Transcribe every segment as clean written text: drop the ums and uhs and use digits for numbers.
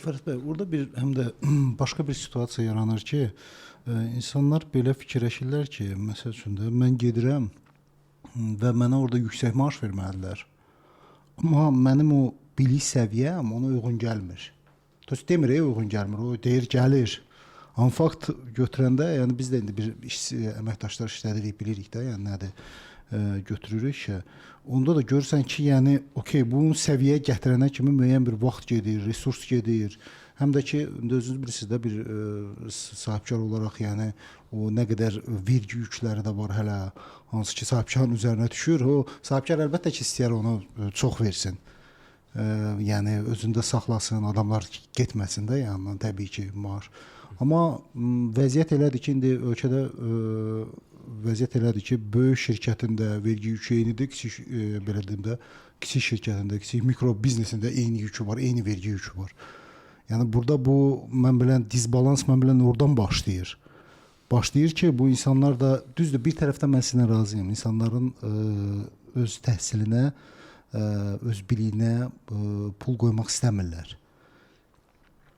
Fərhad bəy, orada bir həm də başqa bir situasiya yaranır ki, insanlar belə fikirləşirlər ki, məsəl üçün də mən gedirəm və mənə orada yüksək maaş verməlidirlər. Amma mənim o bilik səviyyəm ona uyğun gəlmir. Tost demir, uyğun gəlmir. O deyir gəlir. Amma fakt götürəndə, yəni biz də indi bir iş, əməkdaşlar işlədirik, bilirik də, yəni nədir götürürük ki, onda da görürsən ki, yəni okey, bu səviyyəyə gətirənə kimi müəyyən bir vaxt gedir, resurs gedir. Həm də ki, indi özünüz bilirsiniz də bir sahibkar olaraq, yəni o nə qədər vergi yükləri də var hələ, hansı ki sahibkarın üzərinə düşür. O sahibkar əlbəttə ki, istəyər onu çox versin. Yəni özündə saxlasın, adamlar getməsin də yanından təbii ki, maaş. Amma vəziyyət elədir ki, indi ölkədə vəziyyət elədir ki, böyük şirkətin də vergi yükü eynidir, kiçik belə deyim də, kiçik şirkətin də, kiçik mikro biznesin də eyni yükü var, eyni vergi yükü var. Yəni burada bu mən bilən disbalans mən bilən oradan başlayır. Başlayır ki, bu insanlar da düzdür, bir tərəfdən mən sizinlə razıyam. İnsanların öz təhsilinə, öz biliyinə pul qoymaq istəmirlər.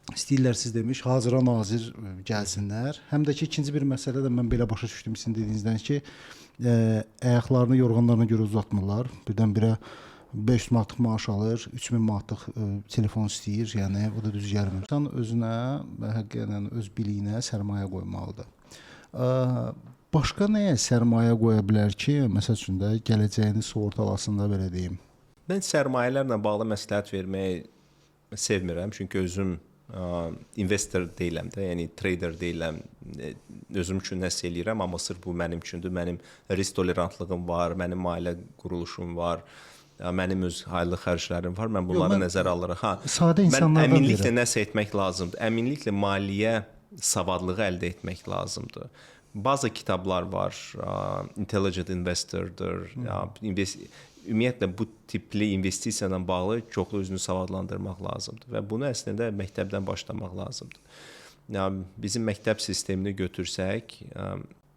İstəyirlər siz demiş, hazıra nazir gəlsinlər. Həm də ki, ikinci bir məsələ də mən belə başa düşdüm sizin dediyinizdən ki, ayaqlarını yorğanlarına görə uzatmırlar. Birdən-birə 500 manatlıq maaş alır, 3000 manatlıq telefon istəyir, yəni o da düz gəlmir. İnsan özünə və həqiqətən öz biliyinə sərmayə qoymalıdır. Başqa nəyə sərmayə qoya bilər ki, məsəl üçün də gələcəyini sığortalasın da belə deyim. Mən sərmayələrlə bağlı məsləhət verməyi sevmirəm, çünki özüm investor deyiləm də, yəni trader deyiləm. Özüm üçün nəsə eləyirəm, amma sırf bu mənim üçündür. Mənim risk tolerantlığım var, mənim ailə quruluşum var, mənim öz aylıq xərclərim var. Mən bunları nəzərə alıram. Ha, sadə insanlardan mən əminliklə nəsə etmək lazımdır. Əminliklə maliyyə savadlığı əldə etmək lazımdır. Bazı kitablar var, Intelligent Investor'dır. Ümumiyyətlə bu tipli investisiya ilə bağlı çoxlu özünü savadlandırmaq lazımdır və bunu əslində məktəbdən başlamaq lazımdır. Yəni bizim məktəb sistemini götürsək,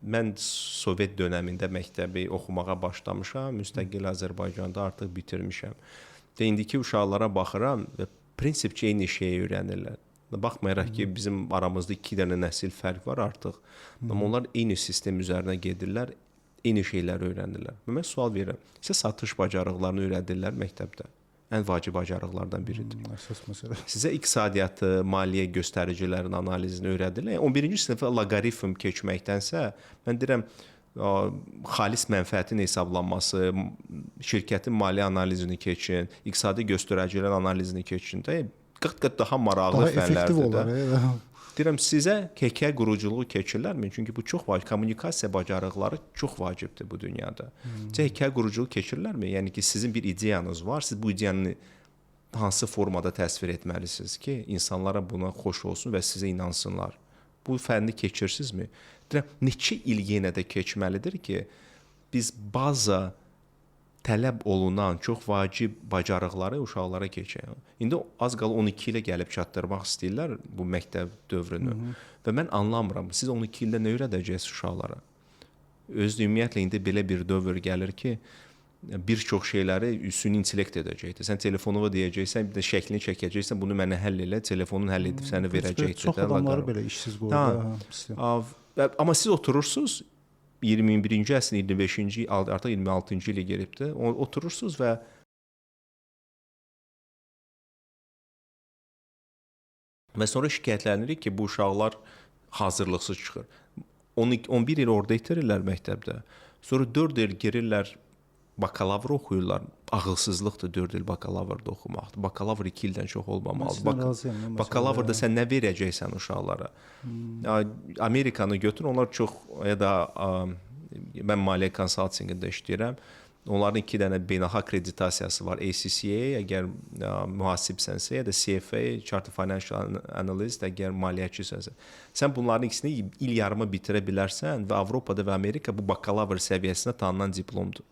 mən Sovet dönəmində məktəbi oxumağa başlamışam, müstəqil Azərbaycanda artıq bitirmişəm. Və indiki uşaqlara baxıram və prinsipcə eyni şeyi öyrənirlər. Baxmayaraq ki, bizim aramızda 2 dənə nəsil fərq var artıq. Amma onlar eyni sistem üzərinə gedirlər, eyni şeyləri öyrənirlər. Mən sual verirəm. Sizə satış bacarıqlarını öyrədirlər məktəbdə. Ən vacib bacarıqlardan biridir. Əsas məsələ. Sizə iqtisadiyyatı, maliyyə göstəricilərinin analizini öyrədirlər. Yəni 11-ci sinifə loqaritm keçməkdənsə, mən deyirəm xalis mənfəətin hesablanması, şirkətin maliyyə analizini keçin, iqtisadi göstəricilərin analizini keçin də qat-qat daha maraqlı daha fənlərdir olar, də. Deyirəm sizə hekayə quruculuğu keçirlərmi? Çünki bu çox vacib. Kommunikasiya bacarıqları çox vacibdir bu dünyada. Sizə hekayə quruculuğu keçirlərmi? Yəni ki, sizin bir ideyanız var, siz bu ideyanı hansı formada təsvir etməlisiniz ki, insanlara buna xoş olsun və sizə inansınlar. Bu fənni keçirsinizmi? Deyirəm, neçə il yenə də keçməlidir ki, biz baza tələb olunan çox vacib bacarıqları uşaqlara keçək. İndi az qala 12 ilə gəlib çatdırmaq istəyirlər bu məktəb dövrünü. Hı -hı. Və mən anlamıram, siz 12 ildə nə öyrədəcəksiniz uşaqlara? Özü ümumiyyətlə indi belə bir dövr gəlir ki, bir çox şeyləri süni intellekt edəcəkdir. Sən telefonuna deyəcəksən, bir də şəklini çəkəcəksən, bunu mənə həll elə, telefonun həll edib səni verəcəkdir. Çox adamları belə işsiz qoyur. Amma siz oturursunuz 21-ci əsrin 25-ci, artıq 26-cı ilə giribdir. Oturursunuz və sonra şikayətlənirik ki, bu uşaqlar hazırlıqsız çıxır. 11 il orada itirirlər məktəbdə. Sonra 4 il girirlər bakalavr oxuyurlar. Ağılsızlıqdır 4 il bakalavrda oxumaq. Bakalavr 2 ildən çox olmamalıdır. Bakalavrda sən nə verəcəksən uşaqlara? Amerikanı götür, onlar çox ya da mən maliyyə konsaltinqində işləyirəm. Onların 2 dənə beynəlxalq akkreditasiyası var. ACCA, əgər mühasibsənsə, ya da CFA, Chartered Financial Analyst, əgər maliyyəçisənsə. Sən bunların ikisini il yarıma bitirə bilərsən və Avropada və Amerika bu bakalavr səviyyəsinə tanınan diplomdur.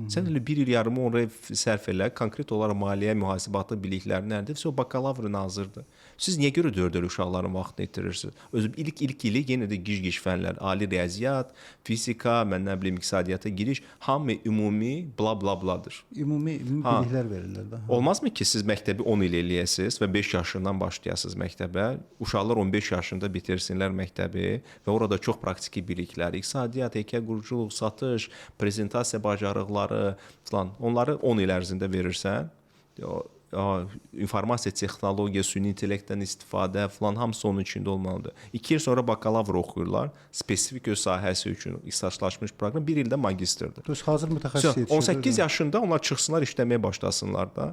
Sən elə bir il yarımı oraya sərf elə, konkret olaraq maliyyə, mühasibatı biliklərini əldə et, o bakalavrın hazırdır. Siz niyə görə 4 il uşaqların vaxtını itirirsiniz? Özü ilk ili yenə də gic-gic fənlər, ali riyaziyyat, fizika, mən nə bilim iqtisadiyyata giriş, hamı ümumi bla bla bladır. Ümumi biliklər verirlər də. Olmazmı ki, siz məktəbi 10 il eləyəsiniz və 5 yaşından başlayasınız məktəbə, uşaqlar 15 yaşında bitirsinlər məktəbi və orada çox praktiki biliklər, iqtisadiyyat, hekayə quruculuq, satış, prezentasiya bacarıqları filan, onları 10 il ərzində verirsən. İnformasiya texnologiya, süni intellektdən istifadə filan hamısı onun içində olmalıdır. 2 il sonra bakalavr oxuyurlar, spesifik öz sahəsi üçün ixtisaslaşmış proqram, 1 ildə magistrdir. Düz, hazır mütəxəssis yetişir. 18 yaşında onlar çıxsınlar, işləməyə başlasınlar da.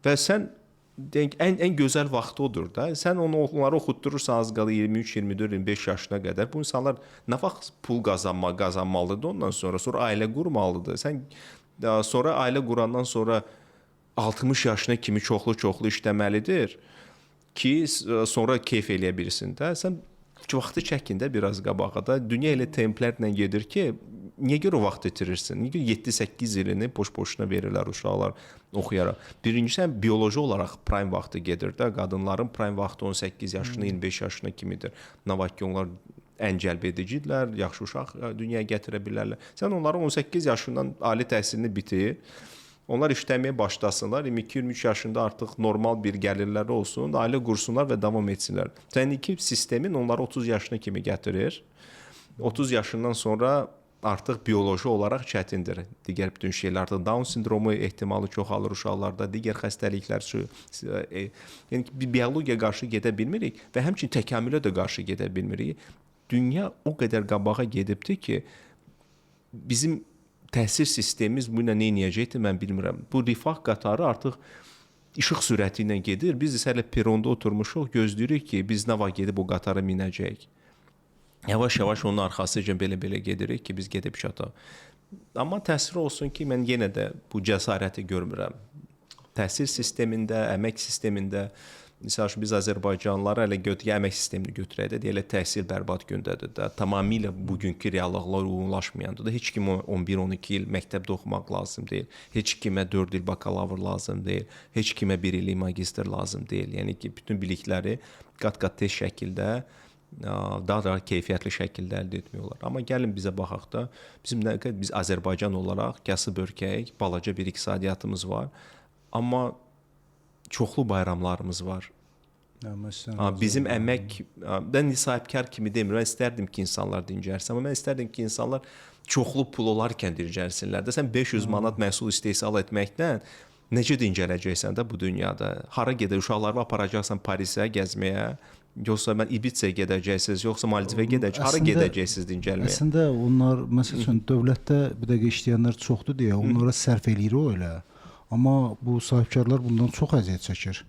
Və sən deyək ən gözəl vaxtı odur da. Sən onları oxutdurursan az qala 23, 24, 25 yaşına qədər. Bu insanlar nə vaxt pul qazanmalıdır ondan sonra, sonra ailə qurmalıdır. Sən sonra ailə qurandan sonra 60 yaşına kimi çoxlu-çoxlu işləməlidir ki, sonra keyf eləyə bilsin də. Sən vaxtı çəkin də biraz qabağa da. Dünya elə templərlə gedir ki, niyə görə vaxt itirirsin? Niyə görə 7-8 ilini boş-boşuna verirlər uşaqlar oxuyaraq? Birincisi, həm bioloji olaraq prime vaxtı gedir də. Qadınların prime vaxtı 18 yaşına, 25 yaşına kimidir. Nə vaxt ki, onlar ən cəlb edicidirlər, yaxşı uşaq dünyaya gətirə bilərlər. Sən onları 18 yaşından ali təhsilini bitir. Onlar işləməyə başlasınlar, 22-23 yaşında artıq normal bir gəlirləri olsun, ailə qursunlar və davam etsinlər. Səninki sistemin onları 30 yaşına kimi gətirir. 30 yaşından sonra artıq bioloji olaraq çətindir. Digər bütün şeylər, artıq Down sindromu ehtimalı çoxalır uşaqlarda, digər xəstəliklər, yəni ki, biologiyaya qarşı gedə bilmirik və həmçinin təkamülə də qarşı gedə bilmirik. Dünya o qədər qabağa gedibdir ki, bizim təhsil sistemimiz bu ilə nə edəcəkdir, mən bilmirəm. Bu rifah qatarı artıq işıq sürəti ilə gedir. Biz isə hələ peronda oturmuşuq, gözləyirik ki, biz nə vaxt gedib o qatara minəcəyik. Yavaş-yavaş onun arxasıca belə-belə gedirik ki, biz gedib çataq. Amma təəssüf olsun ki, mən yenə də bu cəsarəti görmürəm. Təhsil sistemində, əmək sistemində, misal üçün biz Azərbaycanlıları hələ əmək sistemini götürək də, deyirlər təhsil bərbad gündədir də. Tamamilə bugünkü reallıqlara uyğunlaşmayandır da. Heç kimə 11-12 il məktəbdə oxumaq lazım deyil. Heç kimə 4 il bakalavr lazım deyil. Heç kimə 1 illik magistr lazım deyil. Yəni ki, bütün bilikləri qat-qat tez şəkildə, daha da keyfiyyətli şəkildə əldə etmək olar. Amma gəlin bizə baxaq da, bizim nə qədər biz Azərbaycan olaraq kasıb ölkəyik, balaca bir iqtisadiyyatımız var. Amma çoxlu bayramlarımız var. Bizim əmək, mən sahibkar kimi demirəm, mən istərdim ki, insanlar dincəlsin, amma mən istərdim ki, insanlar çoxlu pul olarkən dincəlsinlər də. Sən 500 manat məhsul istehsal etməkdən necə dincələcəksən də bu dünyada? Hara gedə, uşaqlarını aparacaqsan Parisə gəzməyə, yoxsa mən Ibizaya gedəcəksiniz, yoxsa Maldivə gedəcəksiniz, hara gedəcəksiniz dincəlməyə? Əslində onlar, məsəl üçün, dövlətdə bir dəqiqə işləyənlər çoxdur deyə onlara sərf eləyir o elə. Amma bu sahibkarlar bundan çox əziyyət çəkir.